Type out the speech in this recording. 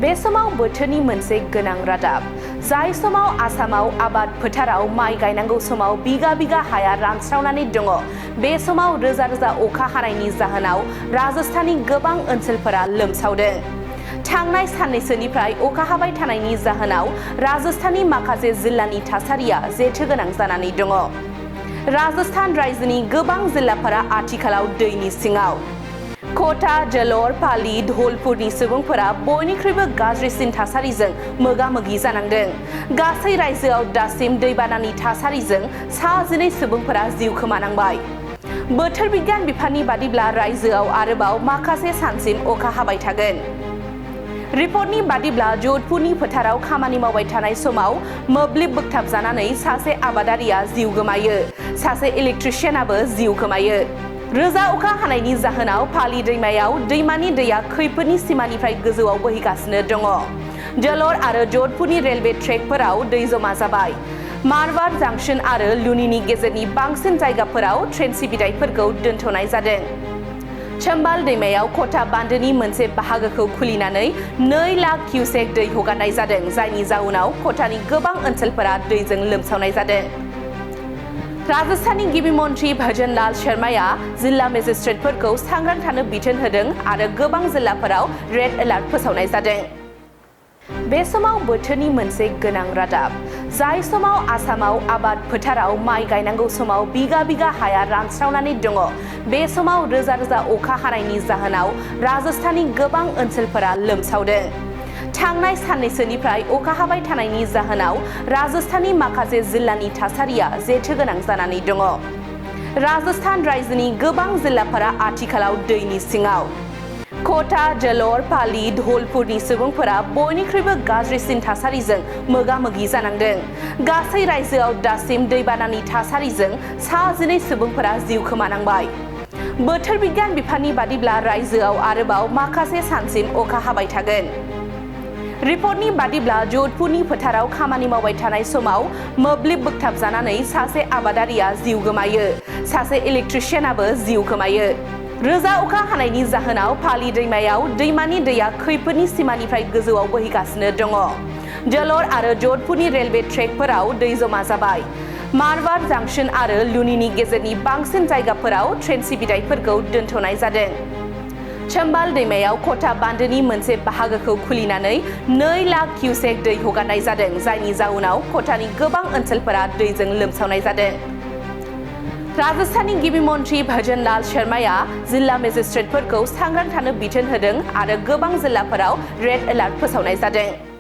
बे समाव बोथोरनि मोनसे गोनां रादाब जाय समाव आसामाव आबाद फोथाराव माइ गायनांगौ समाव बिगा बिगा हाया रानस्रावनानै दङ बे समाव रोजा रोजा अखा हानायनि जाहोनाव राजस्थाननि गोबां ओनसोलफोरा लोमसावदों थांनाय साननैसोनिफ्राय अखा हाबाय थानायनि जाहोनाव राजस्थाननि माखासे जिल्लानि थासारिया जेथो गोनां जानानै दङ राजस्थान रायजोनि गोबां जिल्लाफोरा आथिखालाव दैनि सिङाव कोटा, जलोर, पाली, धौलपुरनि सुबुंफोरा बयनिख्रुइबो गाज्रिसिन थासारिजों मोगा-मोगि जानांदों। गासै रायजोआव दासिम दैबानानि थासारिजों 12 सुबुंफोरा जिउ खोमानांबाय। बोथोर बिगियान बिफाननि बादिब्ला रायजोआव आरोबाव माखासे सानसिम अखा हाबाय थागोन। रिपर्टनि बादिब्ला जोधपुरनि फोथाराव खामानि मावबाय थानाय समाव मोब्लिब बोगथाबजानानै सासे आबादारिया जिउ गोमायो, सासे इलेक्ट्रिशियानाबो जिउ खोमायो। रोजा अखा हानायनि जाहोनाव पाली दैमायाव दैमानि दैया खैफोदनि सिमानिफ्राय गोजौआव बोहैगासिनो दङ। जलोर आरो जोधपुरनि रेलवे ट्रेकफोराव दै जमा जाबाय। मारवाड़ जंक्शन आरो लुनीनि गेजेरनि बांसिन जायगाफोराव ट्रेन सिबिथायफोरखौ दोनथ'नाय जादों। चम्बल दैमायाव कोटा बान्दोनि मोनसे बाहागोखौ खुलिनानै 2 लाख क्यूसेक दै हगारनाय जादों जायनि जाउनाव कोटानि गोबां ओनसोलफोरा दैजों लोमसावनाय जादों। राजस्थाननि गिबि मन्थ्रि भजनलाल शर्माया जिल्ला मेजिस्ट्रेटफोरखौ सांग्रां थानो बिथोन होदों आरो गोबां जिल्लाफोराव रेड एलार्ट फोसावनाय जादों। बे समाव बोथोरनि मोनसे गोनां रादाब जाय समाव आसामाव आबाद फोथाराव माइ गायनांगौ समाव बिगा बिगा हाया रानस्रावनानै दङ बे समाव रोजा रोजा अखा हानायनि जाहोनाव राजस्थाननि गोबां ओनसोलफोरा लोमसावदों थांनाय साननैसोनिफ्राय अखा हाबाय थानायनि जाहोनाव राजस्थाननि माखासे जिल्लानि थासारिया जेथो गोनां जानानै दङ राजस्थान रायजोनि गोबां जिल्लाफोरा आथिखालाव दैनि सिङाव कोटा, जलोर, पाली, धौलपुरनि सुबुंफोरा बयनिख्रुइबो गाज्रिसिन थासारिजों मोगा-मोगि जानांदों। गासै रायजोआव दासिम दैबानानि थासारिजों 12 सुबुंफोरा जिउ खोमानांबाय। बोथोर बिगियान बिफाननि बादिब्ला रायजोआव आरोबाव माखासे सानसिम अखा हाबाय थागोन। रिपर्टनि बादिब्ला जोधपुरनि फोथाराव खामानि मावबाय थानाय समाव मोब्लिब बोगथाबजानानै सासे आबादारिया जिउ गोमायो, सासे इलेक्ट्रिशियानाबो जिउ खोमायो। रोजा अखा हानायनि जाहोनाव पाली दैमायाव दैमानि दैया खैफोदनि सिमानिफ्राय गोजौआव बोहैगासिनो दङ। जलोर आरो जोधपुरनि रेलवे ट्रेकफोराव दै जमा जाबाय। मारवाड़ जंक्शन आरो लुनीनि गेजेरनि बांसिन जायगाफोराव ट्रेन सिबिथायफोरखौ दोनथ'नाय जादों। चम्बल दैमायाव कोटा बान्दोनि मोनसे बाहागोखौ खुलिनानै 2 लाख क्यूसेक दै हगारनाय जादों जायनि जाउनाव कोटानि गोबां ओनसोलफोरा दैजों लोमसावनाय जादों। राजस्थाननि गिबि मन्थ्रि भजनलाल शर्माया जिल्ला मेजिस्ट्रेटफोरखौ सांग्रां थानो बिथोन होदों आरो गोबां जिल्लाफोराव रेड एलार्ट फोसावनाय जादों।